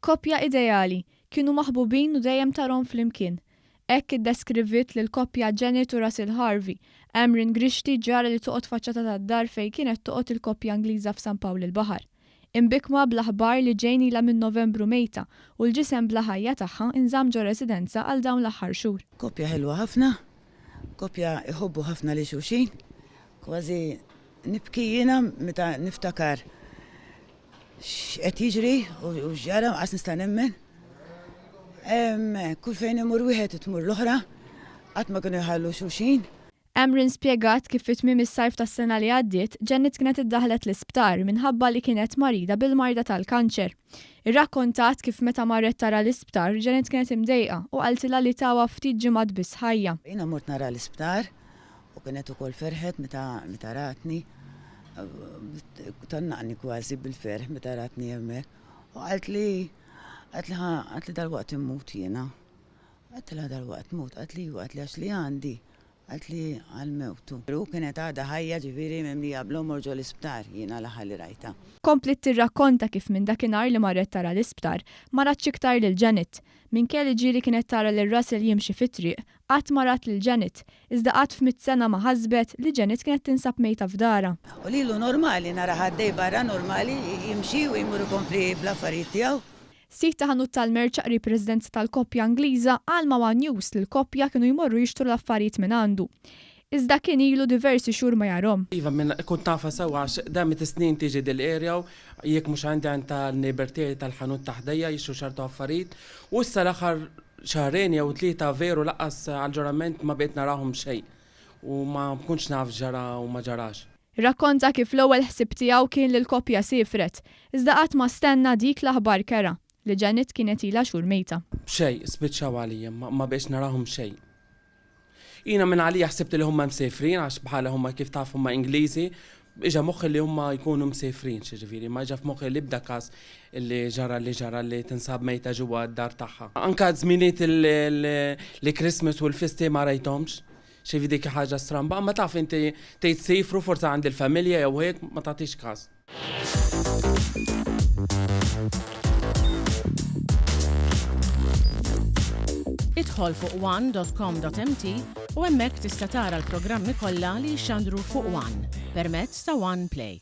Koppja ideali, kienu maħbubin u dejjem tarhom flimkien. Hekk iddeskriviet lill-koppja Janet u Russell Harvey, Amryn Grixti ġara li toqgħod faċċata tad-dar fejn kienet toqgħod il-koppja Ingliża f'San Pawl il-Baħar. Imbikkma bl-aħbar li Jane ilha minn Novembru mejta u l-ġisem bla ħajja tagħha nżamm ġo residenza għal dawn l-aħħar xhur. Koppja ħelwa ħafna, koppja jħobbu ħafna lil xulxin, kważi nibki jiena meta niftakar X'qed jiġri u x'ġara qas nista' nemmen. Kull fejn imur wieħed tmur l-oħra, qatt ma kienu jħallu xulxin. Amryn spjegat kif fi tmiem is-sajf tas-sena li għaddiet, Janet kienet iddaħħlet l-isptar minħabba li kienet marida bil-marda tal-kanċer. Irrakkontat kif meta marret tara l-isptar, Janet kienet imdejqa u qaltilha li tawha ftit ġimgħat biss ħajja. Jiena mort nara l-isptar U kienet ukoll ferħet meta meta ratni, tgħannaqni kważi bil-ferħ meta ratni hemmhekk. U qaltli qaltli ħa qaltli dalwaqt immut jiena. Għedtilha dalwaqt tmut, qaltli iva, qaltli għax li għandi, qaltli għall-mewt. U kienet għadha ħajja ġifieri mimlija bl-għomor ġol-isptar jiena l-aħħar li rajtha. Kompliet tirrakkonta kif minn dakinhar li marret tara l-isptar, ma ratx iktar lil Janet. Minkejja li ġieli kienet tara lil Russell jimxi fit-triq, Qatt ma rat lil Janet, iżda qatt f'mitt sena ma ħasbet li Janet kienet tinsab mejta f'darha. U lilu normali narah għaddej barra normali jimxi u jmur ikompli bl-affarijiet tiegħu. Sid ta' ħanut tal-merċa qrib residenza tal-koppja Ingliża qal ma' one News li l-koppja kienu jmorru jixtru l-affarijiet mingħandu. Iżda kien ilu diversi xhur ma jarhom. Iva minn kont nafha sewwa għax damet is-snin tiġi dil-area u jekk mhux għandi għand tal-neighbour tiegħi tal-ħanut ta' ħdejja jixtru ċertu affarijiet u issa l-aħħar Xahrejn jew tlieta veru lanqas għall-ġurament ma bqejt narahom xejn u ma kontx naf x'ġara u ma ġarax. Irrakkonta kif l-ewwel ħsieb tiegħu kien li l-koppja siefret, iżda qatt ma stenna dik l-aħbar kerha, li Janet kienet ilha xhur mejta. Xejn, spiċċaw għalija, ma bqejtx narahom xejn. Jiena minn għalija ħsibt li huma msefrin għax bħala huma kif taf huma Ingliżi, iġa moħħi li huma jkunu msefrin xiġifieri, ma iġa f'moħħi l-ebda każ li ġara li ġara li tinsab mejta ġewwa d-dar tagħha. Anka żminijiet il-Christmas u l-fisti ma rajthomx, xifi dik ħaġa stramba, imma taf inti tgħid sifru forsi għand il-familja jew hekk ma tagħtix każ. Idħol fuq one.com.mt u hemmhekk tista' tara l-programmi kollha li jixxandru fuq One permezz ta' One Play.